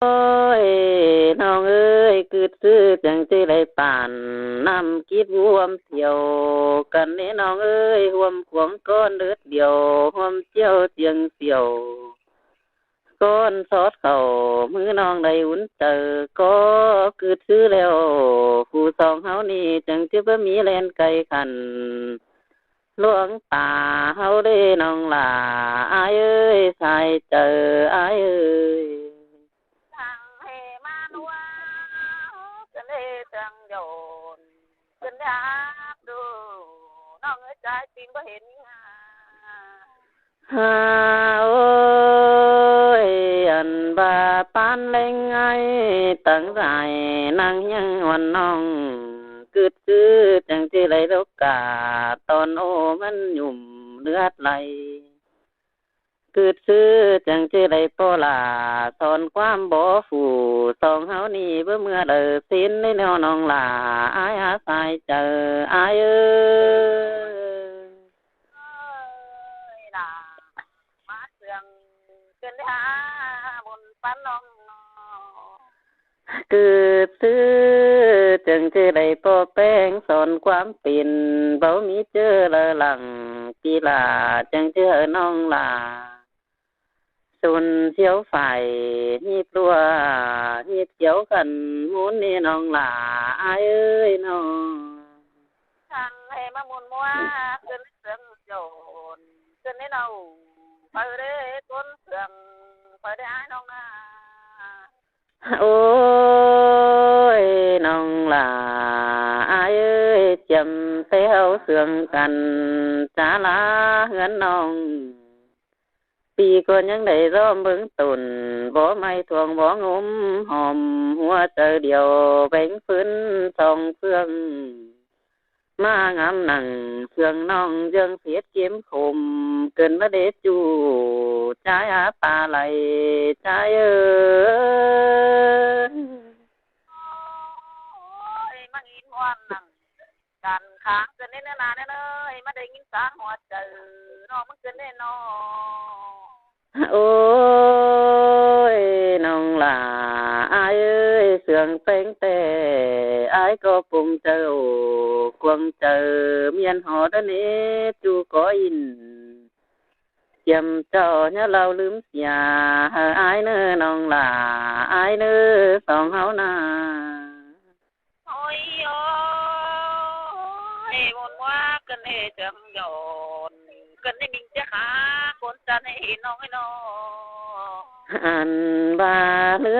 ໂອ້ຍ ນ້ອງເອີຍ ກຶດຊື່ຈັ່ງຊິໄດ້ປານ ນ້ຳກິດຮ່ວມທ່ຽວກັນເດ້ນ້ອງເອີຍ ຮ່ວມຂວງກ້ອນເລືອດດຽວ ຮ່ວມສ່ຽວສຽງສ່ຽວ ກ້ອນສອດເຂົ້າ ມືນ້ອງໄດ້ອຸ່ນໃຈ ກໍກຶດຊື່ແລ້ວ ຄູ່ສອງເຮົານີ້ ຈັ່ງຊິບໍ່ມີແລ່ນໄກຂັນ ຫຼວງຕາເຮົາເດ້ນ້ອງຫຼ້າ ອ້າຍເອີຍ ສາຍໃຈອ້າຍເອີຍ. ສັ່ງໃຫ້ມານວນ ກະເລີຍເຄື່ອງຍົນ ຂຶ້ນໄປຫາດູ ນ້ອງເອີຍ ໃຈຈິງບໍ່ເຫັນງາ ຫາ ໂອ້ຍ ອັນວ່າປານແລງໄອ ຕັ້ງໃຈນັ່ງຍັງອ່ອນນ້ອງ ກຶດຊື່ຈັ່ງຊິໄດ້ລົກກາ ຕອນໂອມັນຫຍຸ້ມເລືອດໄຫຼ ກຶດຊື່ຈັ່ງຊິໄດ້ປໍຫຼ້າ ສອນຄວາມບໍ່ຟູ ສອງເຮົານີ້ບໍ່ເມື່ອເດີ ເຊັນໄດ້ແລ້ວນ້ອງຫຼ້າ ອ້າຍຫາສາຍໃຈອ້າຍເອີຍ. ເອີຍ ຫຼ້າ ມາເຊື່ອງ ເຊີນໄດ້ຫາບຸນປານນ້ອງ ກຶດຊື່ຈຶ່ງຊິໄດ້ປໍແປ້ງສອນຄວາມເປັນ ເວົ້າມີເຈີລະຫຼັງ ປີຫຼ້າຈຶ່ງຊິໃຫ້ນ້ອງຫຼ້າ ສົນສຽວຝ້າຍ ຮີບຕົວ ຮີບສຽວຂັນ ໝູນນີ້ນ້ອງຫຼ້າ ອ້າຍເອີຍນ້ອງ. ສັ່ງໃຫ້ມາໝູນມົວ ຂຶ້ນເຄື່ອງຍົນ ຂຶ້ນໃນເລົາ ຂ້ອຍໄດ້ກົນເຄື່ອງ ຂ້ອຍໄດ້ອາຍນ້ອງນາ. ໂອ້ຍ ນ້ອງຫຼ້າ ອ້າຍເອີຍ ຈຳແຕ່ເຮົາເຊື່ອງກັນ ຈາລາເຮືອນນ້ອງ ປີກ່ອນຍັງໄດ້ລ້ອມເບິ່ງຕົນ ບໍ່ໄມ້ທວງບໍ່ງົມ ຫອມຫົວໃຈດຽວ ແບ່ງຟືນສອງເຟືອງ ມາງາມໜັງເຟືອງນ້ອງ ເຈື່ອງເຜັດເຄັມຂົມ ເກີນມາເດຈູ ຈາຍອາປາໄຫຼ ຈາຍເອີຍ. ໂອ້ຍ ມາກິນມ່ວນໜັງ ກັນຄ້າງເກີນເດ້ເນື້ອນາແນ່ເອີຍ ມາໄດ້ຍິນສານຫົວໃຈ ນ້ອງມຶງເກີນເດ້ນ້ອງ. ໂອ້ຍ ນ້ອງຫຼ້າ ອ້າຍເອີຍ ເຊື່ອງແປ້ງແຕ່ ອ້າຍກໍປຸງໃຈ ໂອກວງໃຈ ມຽນຫໍດະເນ ຈູກໍອິນ ຈຽມເຈົ້າຍາເລົ່າລືມເສຍ ໃຫ້ອ້າຍເນີນ້ອງຫຼ້າ ອ້າຍເນີສອງເຮົານາ. ໂອ້ຍ ໂອ້ຍ ໝູນມົວກັນເດຈັ່ງຍ້ອນ ກັນໄດ້ມິງຈະຫາຄົນຈັນໃຫ້ເຫັນນ້ອງເອີຍນ້ອງ ອັນວ່າເຫຼືອ